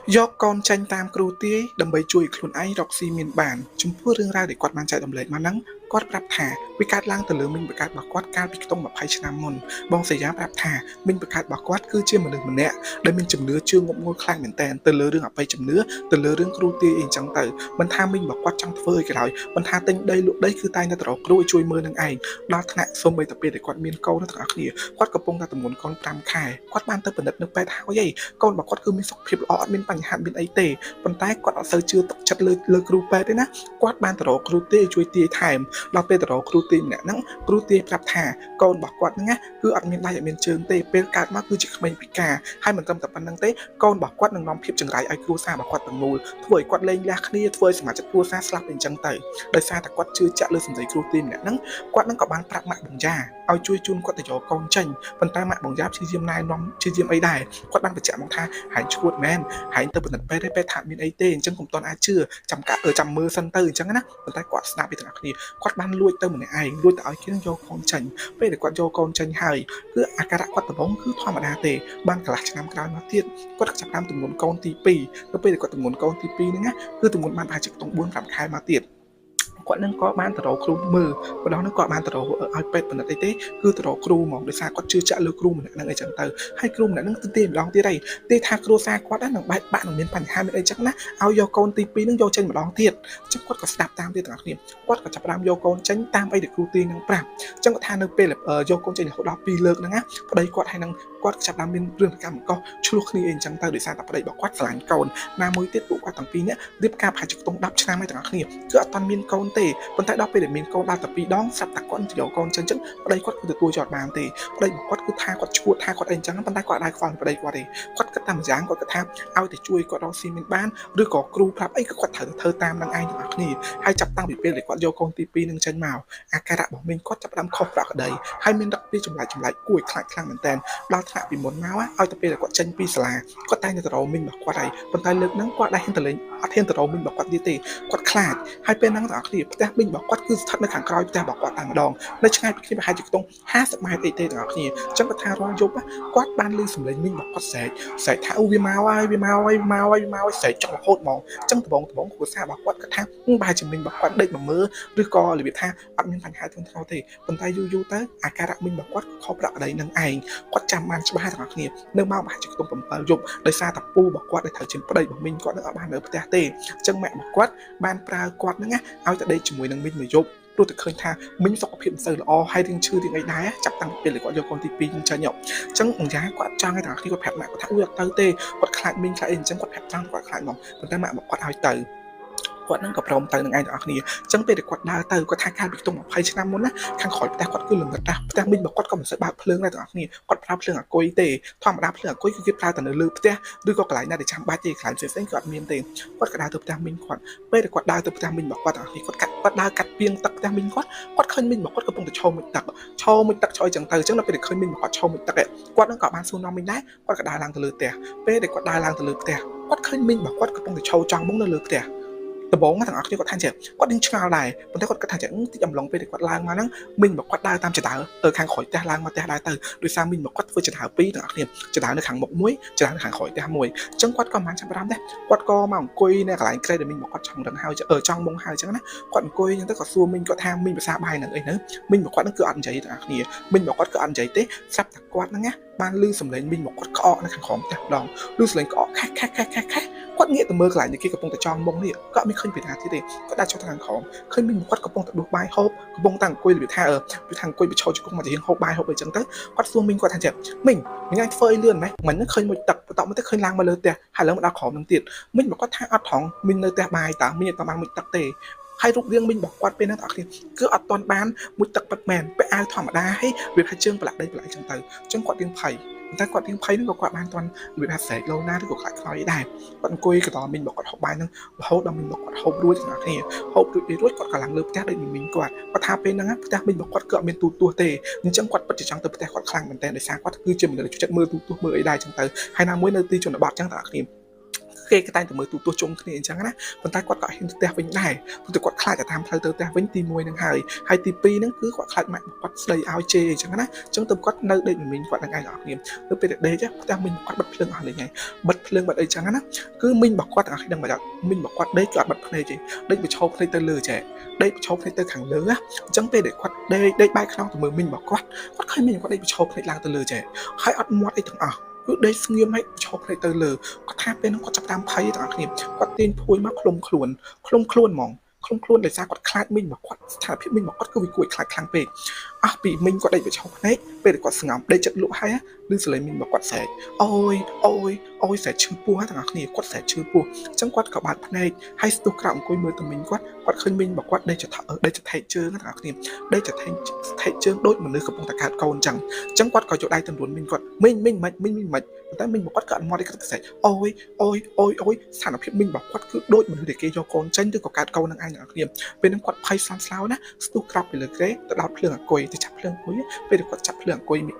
យកកូនចេញតាមគ្រូទាយដើម្បីជួយខ្លួនឯងរកស៊ីមានបានចំពោះរឿងរ៉ាវដែលគាត់បានចែករំលែកមកហ្នឹងគាត់ប្រាប់ថាវាកើតឡើងទៅលើមីងបង្កើតរបស់គាត់កាលពីខ្ទង់20ឆ្នាំមុនបងសយាប្រាប់ថាមីងបង្កើតរបស់គាត់គឺជាមនុស្សម្នាក់ដែលមានជំនឿជឿងប់ងល់ខ្លាំងមែនទែនទៅលើរឿងអបិយជំនឿទៅលើរឿងគ្រូទាយអីចឹងទៅមិនថាមីងរបស់គាត់ចង់ធ្វើអីក៏ដោយមិនថាទិញដីលក់ដីគឺតែងតែទៅរកគ្រូឲ្យជួយមើលនឹងឯងដល់ថ្នាក់សូម្បីតែពេលដែលគាត់មានកូនទាំងអស់គ្នាគាត់កំពុងតែទម្ងន់កូន5ខែគាត់បានទៅពិនិត្យនៅពេទ្យហើយឯង កូនរបស់គាត់គឺមានសុខភាពល្អអត់មានបញ្ហាមានអីទេប៉ុន្តែគាត់អត់សូវជឿទុកចិត្តលើលើគ្រូពេទ្យទេណាគាត់បានទៅរកគ្រូទាយជួយទាយថែមដល់ពេលទៅរកគ្រូទាយម្នាក់ហ្នឹងគ្រូទាយប្រាប់ថាកូនរបស់គាត់ហ្នឹងណាគឺអត់មានដៃអត់មានជើងទេពេលកើតមកគឺជាក្មេងពិការហើយមិនត្រឹមតែប៉ុណ្្នឹងទេកូនរបស់គាត់នឹងនាំភាពចង្រៃឲ្យគ្រួសាររបស់គាត់ទាំងមូលធ្វើឲ្យគាត់លែងលះគ្នាធ្វើឲ្យសមាជិកគ្រួសារស្លាប់អីចឹងទៅដោយសារតែគាត់ជឿជាក់លើសម្ដីគ្រូទាយម្នាក់ហ្នឹងគាត់ហ្នឹងក៏បានប្រាប់ម៉ាក់បង្យ៉ាឲ្យជួយជូនគាត់ទៅយកកូនចេញប៉ុន្តែម៉ាក់បង្យ៉ាព្យាយាមណែនាំព្យាយាមអីដែរគាត់បានបញ្ជាក់មកថា ហែងឈួតមែនហែងទៅពិនិត្យពេទ្យទេពេទ្យថាមានអីទេអញ្ចឹងកុំតន់អាចជឿចាំកាចាំមើលសិនទៅអញ្ចឹងណាប៉ុន្តែគាត់ស្ដាប់ពីទាំងអស់គ្នាគាត់បានលួចទៅម្នាក់ឯងលួចទៅឲ្យគេយកកូនចេញពេលដែលគាត់យកកូនចេញហើយគឺអាការៈគាត់ដំបូងគឺធម្មតាទេបានកន្លះឆ្នាំក្រោយមកទៀតគាត់ចាប់តាមទម្ងន់កូនទី2ទៅពេលដែលគាត់ទម្ងន់កូនទី2ហ្នឹងណាគឺទម្ងន់បានប្រហែលជាខ្ទង់4 5ខែមកទៀតគាត់នឹងក៏បានទៅរកគ្រូមើលម្ដងនោះគាត់បានទៅរកឲ្យពេទ្យពិនិត្យអីទេគឺទៅរកគ្រូហ្មងដោយសារគាត់ជឿជាក់លើគ្រូម្នាក់ហ្នឹងអីចឹងទៅហើយគ្រូម្នាក់ហ្នឹងទៅទេម្ដងទៀតអីទេថាគ្រួសារគាត់នឹងបែកបាក់នឹងមានបញ្ហាមានអីចឹងណាឲ្យយកកូនទី2ហ្នឹងយកចេញម្ដងទៀតអញ្ចឹងគាត់ក៏ស្ដាប់តាមទៀតទាំងអស់គ្នាគាត់ក៏ចាប់ផ្ដើមយកកូនចេញតាមអីដែលគ្រូទាយនឹងប្រាប់អញ្ចឹងគាត់ថានៅពេលយកកូនចេញរហូតដល់2លើកហ្នឹងណាប្តីគាត់ហើយនឹងគាត់ចាប់ផ្ដើមមានរឿងកម្មកោះឆ្លោះគ្នាអីអញ្ចឹងទៅដោយសារតែប្តីរបស់គាត់ស្រឡាញ់កូនណាមួយទៀតពួកគាត់ទាំងពីរនាក់រៀបការប្រហែលជាខ្ទង់10ឆ្នាំហើយទាំងអស់គ្នាគឺអត់តាន់មានកូនទេប៉ុន្តែដល់ពេលដែលមានកូនដល់តែ2ដងស្រាប់តែគាត់យកកូនចេញអញ្ចឹងប្តីគាត់គឺទទួលយកបានទេប្តីរបស់គាត់គឺថាគាត់ឈួតថាគាត់អីអញ្ចឹងប៉ុន្តែគាត់អត់ដែរខ្វល់ប្តីគាត់ទេគាត់គិតតែម្យ៉ាងគាត់គិតថាឲ្យតែជួយគាត់រកស៊ីមានបានឬក៏គ្រូប្រាប់អីគឺគាត់ត្រូវតែធ្វើតាមនឹងឯងទាំងអស់គ្នាហើយចាប់តាំងពីពេលដែលគាត់យកកូនទី2នឹងចេញមកអាការៈរបស់មីងគាត់ចាប់ផ្ដើមខុសប្រក្រតីហើយមានរឹកពីចម្លែកចម្លែកគួរឲ្យខ្លាចខ្លាំងមែនតើដល់ថ្នាក់ពីមុនមកឲ្យតែពេលដែលគាត់ចេញពីសាលាគាត់តែងតែទៅរកមីងរបស់គាត់ហើយប៉ុន្តែលើកហ្នឹងគាត់ដែរហ៊ានទៅលេងអត់ហ៊ានទៅរកមីងរបស់គាត់ទៀតទេគាត់ខ្លាចហើយពេលហ្នឹងទាំងអស់គ្នាផ្ទះមីងរបស់គាត់គឺស្ថិតនៅខាងក្រោយផ្ទះរបស់គាត់តែម្ដងនៅឆ្ងាយពីគ្នាប្រហែលជាខ្ទង់50ម៉ែត្រអីទេទាំងអស់គ្នាអញ្ចឹងគាត់ថារាល់យប់គាត់បានឮសំឡេងមីងរបស់គាត់ស្រែកស្រែកថាអូវាមកហើយវាមកហើយមកហើយមកហើយស្រែកចង់រហូតហ្មងអញ្ចឹងដបងដបងគ្រួសាររបស់គាត់គាត់ថាប្រហែលជាមីងរបស់គាត់ដេកមកមើលឬក៏របៀបថាអត់មានបញ្ហាធ្ងន់ធ្ងរទេប៉ុន្តែយូរយូរទៅអាការៈមីងរបស់គាត់ខុសប្រក្រតីនឹងឯងគាត់ចាំបានច្បាស់ទាំងអស់គ្នានៅម៉ោងប្រហែលជាខ្ទង់7យប់ដោយសារតែពូរបស់គាត់ដែលត្រូវជាប្តីរបស់មីងគាត់នឹងអត់បាននៅផ្ទះទេអញ្ចឹងម៉ាក់របស់គាត់បានប្រើគាត់ហ្នឹងណាឲ្យទៅដេកជាមួយនឹងមីងមួយយប់ព្រោះតែឃើញថាមីងសុខភាពមិនសូវល្អហើយរៀងឈឺរៀងអីដែរចាប់តាំងពីពេលគាត់យកកូនទី2ហ្នឹងចេញអញ្ចឹងអង្គយ៉ាគាត់ចង់ឲ្យទាំងអស់គ្នាគាត់ប្រាប់ម៉ាក់គាត់ថាអ៊ុយអត់ទៅទេគាត់ខ្លាចមីងខ្លាចអីអញ្ចឹងគាត់ប្រាប់ចង់គាត់ខ្លាចហ្មងប៉ុន្តែម៉ាក់របស់គាត់ឲ្យទៅគាត់នឹងក៏ព្រមទៅនឹងឯងទាំងអស់គ្នាអញ្ចឹងពេលដែលគាត់ដើរទៅគាត់ថាកាលពីខ្ទង់20ឆ្នាំមុនណាខាងក្រោយផ្ទះគាត់គឺល្ងឹតណាស់ផ្ទះមីងរបស់គាត់ក៏មិនសូវបើកភ្លើងដែរទាំងអស់គ្នាគាត់ប្រើភ្លើងអាគុយទេធម្មតាភ្លើងអាគុយគឺគេប្រើតែនៅលើផ្ទះឬក៏កន្លែងណាដែលចាំបាច់ទេកន្លែងផ្សេងៗគឺអត់មានទេគាត់ក៏ដើរទៅផ្ទះមីងគាត់ពេលដែលគាត់ដើរទៅផ្ទះមីងរបស់គាត់ទាំងអស់គ្នាគាត់កាត់គាត់ដើរកាត់ពីងទឹកផ្ទះមីងគាត់គាត់ឃើញមីងរបស់គាត់កំពុងតែឈរមួយទឹកឈរមួយទឹកឈរអញ្ចឹងទៅអញ្ចឹងដល់ពេលដែលឃើញមីងរបស់គាត់ឈរមួយទឹកគាត់នឹងក៏បានសួរនាំមីងដែរគាត់ក៏ដើរឡើងទៅលើផ្ទះពេលដែលគាត់ដើរឡើងទៅលើផ្ទះគាត់ឃើញមីងរបស់គាត់កំពុងតែឈរចង់មុងនៅលើផ្ទះដំបូងទាំងអស់គ្នាគាត់ថាចេះគាត់នឹងឆ្ងល់ដែរប៉ុន្តែគាត់គិតថាចេះតិចអំឡុងពេលដែលគាត់ឡើងមកហ្នឹងមីងរបស់គាត់ដើរតាមចដើទៅខាងក្រោយផ្ទះឡើងមកផ្ទះដែរទៅដោយសារមីងរបស់គាត់ធ្វើចដើពីរទាំងអស់គ្នាចដើនៅខាងមុខមួយចដើនៅខាងក្រោយផ្ទះមួយអញ្ចឹងគាត់ក៏មិនបានចាប់អារម្មណ៍ដែរគាត់ក៏មកអង្គុយនៅកន្លែងក្រែដែលមីងរបស់គាត់ចង់រឹងហើយចង់មុងហើយអញ្ចឹងណាគាត់អង្គុយអញ្ចឹងទៅក៏សួរមីងគាត់ថាមីងភាសាបាយនឹងអីនៅមីងរបស់គាត់ហ្នឹងគឺអត់និយាយទាំងអស់គ្នាមីងរបស់គាត់គឺអត់និយាយទេស្រាប់តែគាត់ហ្នឹងណាបានឮសំឡេងមីងរបស់គាត់ក្អកនៅខាងក្រោមផ្ទះម្ដងឮសំឡេងក្អកខេះខេះខេះខេះខេះគាត់ងាកទៅមើលកន្លែងដែលគេកំពុងតែចងមុងនេះក៏អត់មានឃើញពីណាទៀតទេគាត់ដើរចុះទៅខាងក្រោមឃើញមីងគាត់កំពុងតែដួសបាយហូបកំពុងតែអង្គុយរបៀបថារបៀបថាអង្គុយបញ្ឈរជង្គង់មកជារៀងហូបបាយហូបអីចឹងទៅគាត់សួរមីងគាត់ថាចេះមីងមីងអាចធ្វើអីលឿនម៉េចមិញហ្នឹងឃើញមួយទឹកបន្ទាប់មកទៅឃើញឡើងមកលើផ្ទះហើយឡើងមកដល់ក្រោមហ្នឹងទៀតមីងមកគាត់ថាអត់ថងមីងនៅផ្ទះបាយតើមីងអត់បានមួយទឹកទេហើយរូបរាងមីងរបស់គាត់ពេលហ្នឹងបងប្អូនគឺអត់ទាន់បានមួយទឹកពិតមែនពាក់អាវធម្មតាហើយវាថាជើងប្រឡាក់ដីប្រឡាក់ចឹងទៅអញ្ចឹងគាត់រៀងភ័យតែគាត់រៀងភ័យហ្នឹងក៏គាត់បានទាន់របៀបថាស្រែកលោណាឬក៏ខ្លាចខ្លោចដែរគាត់អង្គុយកតមីងរបស់គាត់ហូបបាយហ្នឹងរហូតដល់មីងរបស់គាត់ហូបរួចទាំងអស់គ្នាហូបរួចរួចគាត់ក៏ឡើងលើផ្ទះដូចមីងគាត់គាត់ថាពេលហ្នឹងផ្ទះមីងរបស់គាត់គឺអត់មានទូទស្សន៍ទេអញ្ចឹងគាត់ពិតជាចង់ទៅផ្ទះគាត់ខ្លាំងមែនទែនដោយសារគាត់គឺជាមនុស្សចូលចិត្តមើលទូទស្សន៍មើលអីដែរអញ្ចឹងទៅហើយណាមួយនៅទីជនបទអញ្ចឹងទាំងអស់គ្នា គេ គេក៏តែងតែមើលទូទស្សន៍ជុំគ្នាអញ្ចឹងណាប៉ុន្តែគាត់ក៏ហ៊ានទៅផ្ទះវិញដែរព្រោះតែគាត់ខ្លាចតែតាមផ្លូវទៅផ្ទះវិញទី1ហ្នឹងហើយហើយទី2ហ្នឹងគឺគាត់ខ្លាចម៉ាក់គាត់ស្ដីឲ្យជេរអញ្ចឹងណាអញ្ចឹងទៅគាត់នៅដេកមីងគាត់នឹងឯងអត់គ្នាទៅពេលដែលដេកផ្ទះមីងគាត់បិទភ្លើងអស់លេងហើយបិទភ្លើងបិទអីចឹងណាគឺមីងរបស់គាត់ទាំងអស់គ្នាដឹងមកដល់មីងរបស់គាត់ដេកគឺអត់បិទភ្នែកទេដេកបញ្ឈរភ្នែកទៅលើចេះដេកបញ្ឈរភ្នែកទៅខាងលើណាអញ្ចឹងពេលដែលគាត់ដេកដេកបែកខ្នងទៅមើលមីងរបស់គាត់គាត់ឃើញមីងគាត់ដេកបញ្ឈរភ្នែកឡើងទៅលើចេះហើយអត់មាត់អីទាំងអស់គឺដេកស្ងៀមហើយឈប់ភ្នែកទៅលើគាត់ថាពេលហ្នឹងគាត់ចាប់តាមភ័យទាំងអស់គ្នាគាត់ទាញភួយមកឃ្លុំខ្លួនឃ្លុំខ្លួនហ្មងឃ្លុំខ្លួនដោយសារគាត់ខ្លាចមីងរបស់គាត់ស្ថានភាពមីងរបស់គាត់គឺវាគួរឲ្យខ្លាចខ្លាំងពេកអស់ពីមីងគាត់ដេកបញ្ឆោភ្នែកពេលដែលគាត់ស្ងំដេកចិត្តលក់ហើយឮសលេងមីងរបស់គាត់ស្រែកអូយអូយអូយស្រែកឈឺពោះទាំងអស់គ្នាគាត់ស្រែកឈឺពោះអញ្ចឹងគាត់ក៏បើកភ្នែកហើយស្ទុះក្រោកអង្គុយមើលទៅមីងគាត់គាត់ឃើញមីងរបស់គាត់ដេកចថដេកចថែកជើងទាំងអស់គ្នាដេកចថែកថែកជើងដូចមនុស្សកំពុងតែកើតកូនអញ្ចឹងអញ្ចឹងគាត់ក៏យកដៃទៅរួនមីងគាត់មីងមីងមិនមីងមីងមិនប៉ុន្តែមីងរបស់គាត់ក៏អត់មាត់ទេគាត់ស្រែកអូយអូយអូយអូយស្ថានភាពមីងរបស់គាត់គឺដូចមនុស្សដែលគេយកកូនចេញឬក៏កើតកូននឹងឯងទាំងអស់គ្នាពេលហ្នឹងគាត់ភ័យស្លន់ស្លោណាស្ទុះក្រោកពីលើគ្រែទៅដោតភ្លើងអង្គុយទៅចាប់ភ្លើងអង្គុយពេលដែលគាត់ចាប់ភ្លើងអង្គុយនេះ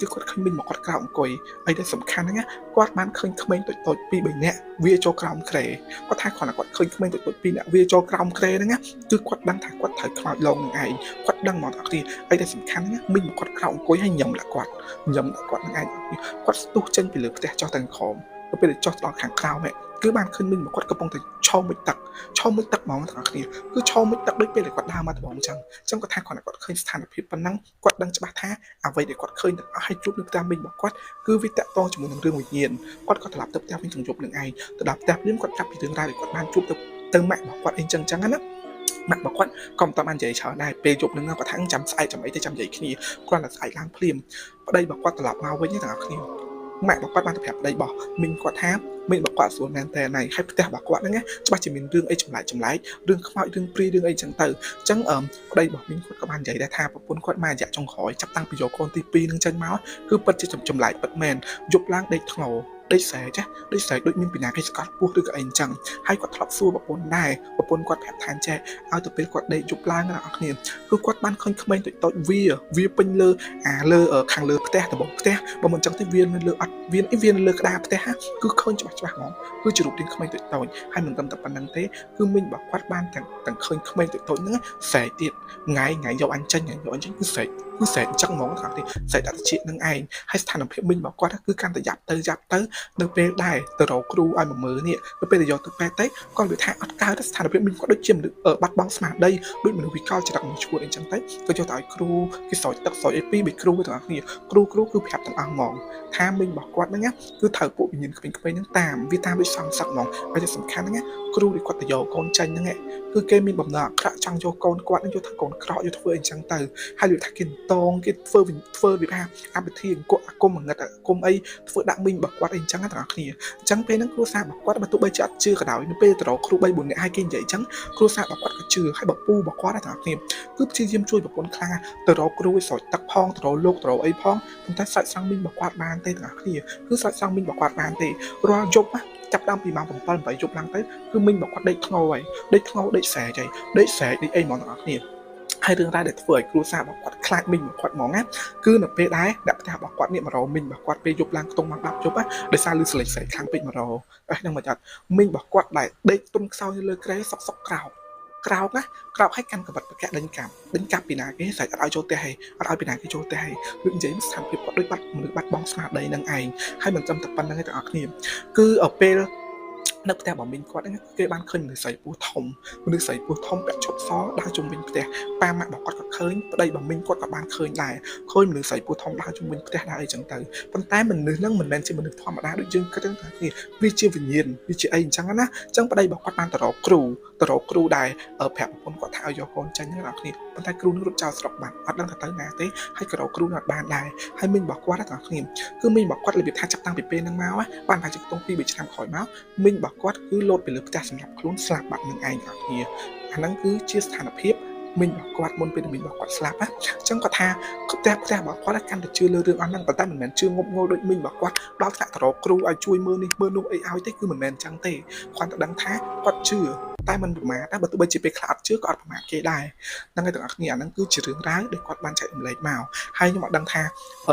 គឺគាត់ឃើញមីងមកគាត់ក្រោកអង្គុយអីដែលសំខាន់ហ្នឹងណាគាត់បានឃើញក្មេងតូចតូចពីរបីនាក់វាចូលក្រោមគ្រែគាត់ថាគាត់គាត់ឃើញក្មេងតូចតូចពីរនាក់វាចូលក្រោមគ្រែហ្នឹងណាគឺគាត់ដឹងថាគាត់ត្រូវខ្លោចឡងនឹងឯងគាត់ដឹងមកទាំងអស់គ្នាអីដែលសំខាន់ហ្នឹងណាមីងមកគាត់ក្រោកអង្គុយហើយញ៉ាំលាក់គាត់ញ៉ាំលាក់គាត់នឹងឯងគាត់ស្ទុះចេញពីលើផ្ទះចុះទៅក្រោមទៅពេលដែលចុះដល់ខាងក្រោមគឺបានឃើញមីងមកគាត់កំពុងតែឈរមុជទឹកឈរមុជទឹកហ្មងទាំងអស់គ្នាគឺឈរមុជទឹកដូចពេលដែលគាត់ដើរមកដំបូងអញ្ចឹងអញ្ចឹងគាត់ថាគាត់គាត់ឃើញស្ថានភាពប៉ុណ្ណឹងគាត់ដឹងច្បាស់ថាអ្វីដែលគាត់ឃើញទាំងអស់ហើយជួបនៅផ្ទះមីងរបស់គាត់គឺវាតាក់ទងជាមួយនឹងរឿងវិញ្ញាណគាត់ក៏ត្រឡប់ទៅផ្ទះវិញទាំងយប់នឹងឯងទៅដល់ផ្ទះភ្លាមគាត់ប្រាប់ពីរឿងរ៉ាវដែលគាត់បានជួបទៅទៅម៉ាក់របស់គាត់អីចឹងចឹងណាម៉ាក់របស់គាត់ក៏មិនតបាននិយាយច្រើនដែរពេលយប់នឹងគាត់ថាចាំស្អែកចាំអីទៅចាំនិយាយគ្នាគ្រាន់តែស្អែកឡើងភ្លាមប្តីរបស់គាត់ត្រឡប់មកវិញទាំងអស់គ្នាម៉ាក់របស់គាត់បានទៅប្រាប់ប្តីរបស់មីងគាត់ថាមីងរបស់គាត់ស្រួលមែនតើណៃហើយផ្ទះរបស់គាត់ហ្នឹងច្បាស់ជាមានរឿងអីចម្លែកចម្លែករឿងខ្មោចរឿងព្រីរឿងអីចឹងទៅអញ្ចឹងប្តីរបស់មីងគាត់ក៏បាននិយាយដែរថាប្រពន្ធគាត់មករយៈចុងក្រោយចាប់តាំងពីយកកូនទី2នឹងចេញមកគឺពិតជាចម្លែកពិតមែនយប់ឡើងដេកធ្ងោដេកស្រែចាដេកស្រែកដូចមានពីណាគេស្កត់ពោះឬក៏អីអញ្ចឹងហើយគាត់ធ្លាប់សួរប្រពន្ធដែរប្រពន្ធគាត់ប្រាប់ថាចេះឲ្យទៅពេលគាត់ដេកយប់ឡើងអ្នកនរគ្នាគឺគាត់បានឃើញក្មេងតូចតូចវាវាពេញលើអាលើខាងលើផ្ទះដំបងផ្ទះបើមិនអញ្ចឹងទេវានៅលើអត់វាវានៅលើក្តារផ្ទះគឺឃើញច្បាស់ច្បាស់ហ្មងគឺជារូបរាងក្មេងតូចតូចហើយមិនត្រឹមតែប៉ុណ្្នឹងទេគឺមីងរបស់គាត់បានទាំងទាំងឃើញក្មេងតូចតូចហ្នឹងស្រែកទៀតថ្ងៃថ្ងៃយកអញចេញថ្ងៃយកអញចេញគឺស្រែកគឺស្រែកអញ្ចឹងហ្មងទាំងនេះស្រែកដាក់តិចនឹងឯងហើយស្ថានភាពមីងរបស់គាត់គឺកាន់តែយ៉ាប់ទៅយ៉ាប់ទៅនៅពេលដែរទៅរកគ្រូឲ្យមកមើលនេះនៅពេលដែលយកទៅពេទ្យទៅគាត់វាថាអត់កើតស្ថានភាពមីងគាត់ដូចជាមនុស្សបាត់បង់ស្មារតីដូចមនុស្សវិកលចរិតមួយឈួតអីចឹងទៅក៏យកទៅឲ្យគ្រូគេស្រោចទឹកស្រោចអីពីរបីគ្រូទាំងអស់គ្នាគ្រូគ្រូគឺប្រាប់ទាំងអស់ហ្មងថាមីងរបស់គាត់ហ្នឹងគឺត្រូវពួកវិញ្ញាណក្មេងៗហ្នឹងតាមវាតាមដូចសំសឹកហ្មងហើយដែលសំខាន់ហ្នឹងគ្រូដែលគាត់ទៅយកកូនចេញហ្នឹងគឺគេមានបំណងអាក្រក់ចង់យកកូនគាត់ហ្នឹងយកធ្វើកូនក្រក់យកធ្វើអីចឹងទៅហើយវាថាគេតងគេធ្វើធ្វើវាថាអភិធិអង្គអាគមងឹតអាគមអីធ្វើដាក់មីងរបស់គាត់អីចឹងទាំងអស់គ្នាអញ្ចឹងពេលហ្នឹងគ្រួសាររបស់គាត់បើទោះបីជាអត់ជឿក៏ដោយនៅពេលទៅរកគ្រូ3 4នាក់ឲ្យគេនិយាយអញ្ចឹងគ្រួសាររបស់គាត់ក៏ជឿហើយបើពូរបស់គាត់ទាំងអស់គ្នាគឺព្យាយាមជួយប្រពន្ធខ្លាំងទៅរកគ្រូឲ្យស្រោចទឹកផងទៅរកលោកទៅរកអីផងប៉ុន្តែស្រោចស្រង់មីងរបស់គាត់បានទេទាំងអស់គ្នាគឺស្រោចស្រង់មីងរបស់គាត់បានទេរាល់យប់ចាប់ដើមពីម៉ោង7 8យប់ឡើងទៅគឺមីងរបស់គាត់ដេកធ្ងោហើយដេកធ្ងោដេកស្រែកហើយដេកស្រែកដេកអីហ្មងទាំងអស់គ្នាហើយរឿងរ៉ាវដែលធ្វើឲ្យគ្រួសាររបស់គាត់ខ្លាចមីងរបស់គាត់ហ្មងណាគឺនៅពេលដែរអ្នកផ្ទះរបស់គាត់នេះមករកមីងរបស់គាត់ពេលយប់ឡើងខ្ទង់ម៉ោង10យប់ណាដោយសារលឺសលេងស្រែកខ្លាំងពេកមករកអេហ្នឹងមកចាត់មីងរបស់គាត់ដែលដេកទុនខ្សោយនៅលើគ្រែសុកសុកក្រោកក្រោកណាក្រោកឲ្យកាន់កបិតប្រកាសដេញកាប់ដេញកាប់ពីណាគេស្រែកអត់ឲ្យចូលផ្ទះហីអត់ឲ្យពីណាគេចូលផ្ទះហីដូចនិយាយស្ថានភាពគាត់ដូចបាត់មនុស្សបាត់បង់ស្មារតីនឹងឯងហើយមិនត្រឹមតែប៉ុណ្្នឹងទេទាំងអស់គ្នាគឺពេលនៅផ្ទះរបស់មីងគាត់ហ្នឹងគេបានឃើញមនុស្សស្រីពោះធំមនុស្សស្រីពោះធំពាក់ឈុតសដើរជុំវិញផ្ទះប៉ាម៉ាក់របស់គាត់ក៏ឃើញប្តីរបស់មីងគាត់ក៏បានឃើញដែរឃើញមនុស្សស្រីពោះធំដើរជុំវិញផ្ទះដែរអីចឹងទៅប៉ុន្តែមនុស្សហ្នឹងមិនមែនជាមនុស្សធម្មតាដូចយើងគិតទេគ្នាវាជាវិញ្ញាណវាជាអីអញ្ចឹងណាអញ្ចឹងប្តីរបស់គាត់បានទៅរកគ្រូទៅរកគ្រូដែរប្រាប់ប្រពន្ធគាត់ថាឲ្យយកកូនចេញហ្នឹងដល់គ្នាប៉ុន្តែគ្រូនឹងរត់ចោលស្រុកបាត់អត់ដឹងថាទៅណាទេហើយក៏រកគ្រូនឹងអត់បានដែរហើយមីងរបស់គាត់ទាំងគ្នាគឺមីងរបស់គាត់របៀបថាចាប់តាំងពីពេលហ្នឹងមកបានប្រហែលជាខ្ទង់2 3ឆ្នាំក្រោយមកមីងរបស់គាត់គឺលោតពីលើផ្ទះសម្រាប់ខ្លួនស្លាប់បាត់នឹងឯងទាំងគ្នាអាហ្នឹងគឺជាស្ថានភាព មីងរបស់គាត់មុនពេលមីងរបស់គាត់ស្លាប់ណាអញ្ចឹងគាត់ថាផ្ទះផ្ទះរបស់គាត់កាន់តែជឿលើរឿងអស់ហ្នឹងប៉ុន្តែមិនមែនជឿងប់ងល់ដូចមីងរបស់គាត់ដល់ថ្នាក់ទៅរកគ្រូឲ្យជួយមើលនេះមើលនោះអីឲ្យទេគឺមិនមែនអញ្ចឹងទេគាត់តែដឹងថាគាត់ជឿតែមិនប្រមាថតែបើទោះបីជាពេលខ្លះអត់ជឿក៏អត់ប្រមាថគេដែរហ្នឹងហើយទាំងអស់គ្នាអាហ្នឹងគឺជារឿងរ៉ាវដែលគាត់បានចែករំលែកមកហើយខ្ញុំអត់ដឹងថា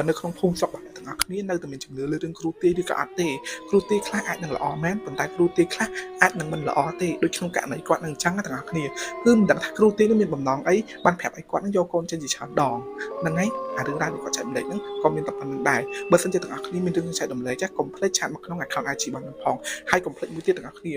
នៅក្នុងភូមិស្រុករបស់អ្នកទាំងអស់គ្នានៅតែមានជំនឿលើរឿងគ្រូទាយឬក៏អត់ទេគ្រូទាយខ្លះអាចនឹងល្អមែនប៉ុន្តែគ្រូទាយខ្លះអាចនឹងមិនល្អទេដូចក្នុងករណីគាត់នឹងអញ្ចឹងទាំងអស់គ្នាគឺមិនដឹងថាគ្រូទាយនឹងមានបំណងអីបានប្រាប់ឲ្យគាត់នឹងយកកូនចេញជាច្រើនដងហ្នឹងហើយអារឿងរ៉ាវដែលគាត់ចែករំលែកហ្នឹងក៏មានតែប៉ុណ្្នឹងដែរបើសិនជាទាំងអស់គ្នាមានរឿងចែករំលែកកុំភ្លេច chat មកក្នុង account IG របស់ខ្ញុំផងហើយកុំភ្លេចមួយទៀតទាំងអស់គ្នា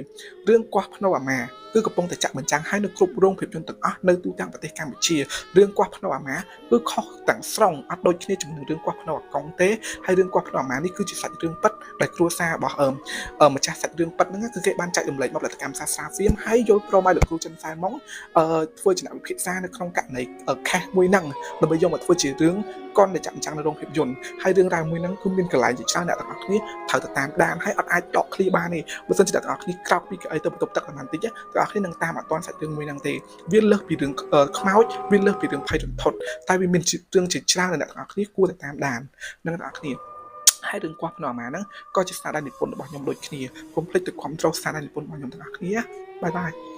រឿងកោះភ្នៅអាម៉ាគឺកំពុងតែចាក់បញ្ចាំងឲ្យនៅគ្រប់រោងភាពយន្តទាំងអស់នៅទូទាំងប្រទេសកម្ពុជារឿងកោះភ្នៅអាម៉ាគឺខុសទាំងស្រុងអត់ដូចគ្នាជាមួយនឹងរឿងកោះភ្នៅអាកុងទេហើយរឿងកោះភ្នៅអាម៉ានេះគឺជាសាច់រឿងពិតដែលគ្រួសាររបស់អឺម្ចាស់សាច់រឿងពិតហ្នឹងគឺគេបានចែករំលែកមកផលិតកម្មសាស្ត្រាហ្វៀមហើយយល់ព្រមឲ្យលោកគ្រូចិនសែម៉ុងអឺធ្វើជាអ្នកវិភាសានៅក្នុងករណី case មួយហ្នឹងដើម្បីយកមកធ្វើជារឿងកុនដែលចាក់បញ្ចាំងនៅរោងភាពយន្តហើយរឿងរ៉ាវមួយហ្នឹងគឺមានកន្លែងជាច្រើនអ្នកទាំងអស់គ្នាត្រូវទៅតាមដានហើយអត់អាចដកឃ្លាបានទេបើសិនជាអ្នកទាំងអស់គ្នាក្រោកពីកៅអីទៅបន្ទប់ទឹកប្រហែលតិចទាំងអស់គ្នានឹងតាមអត់ទាន់សាច់រឿងមួយហ្នឹងទេវាលើសពីរឿងខ្មោចវាលើសពីរឿងភ័យរន្ធត់តែវាមានរឿងជាច្រើនដែលអ្នកទាំងអស់គ្នាគួរតែតាមដាននឹងទាំងអស់គ្នាហើយរឿងកោះភ្នំអាម៉ាហ្នឹងក៏ជាស្នាដៃនិពន្ធរបស់ខ្ញុំដូចគ្នាកុំភ្លេចទៅគ្រប់គ្រងស្នាដៃនិពន្ធរបស់ខ្ញុំទាំងអស់គ្នាbye bye.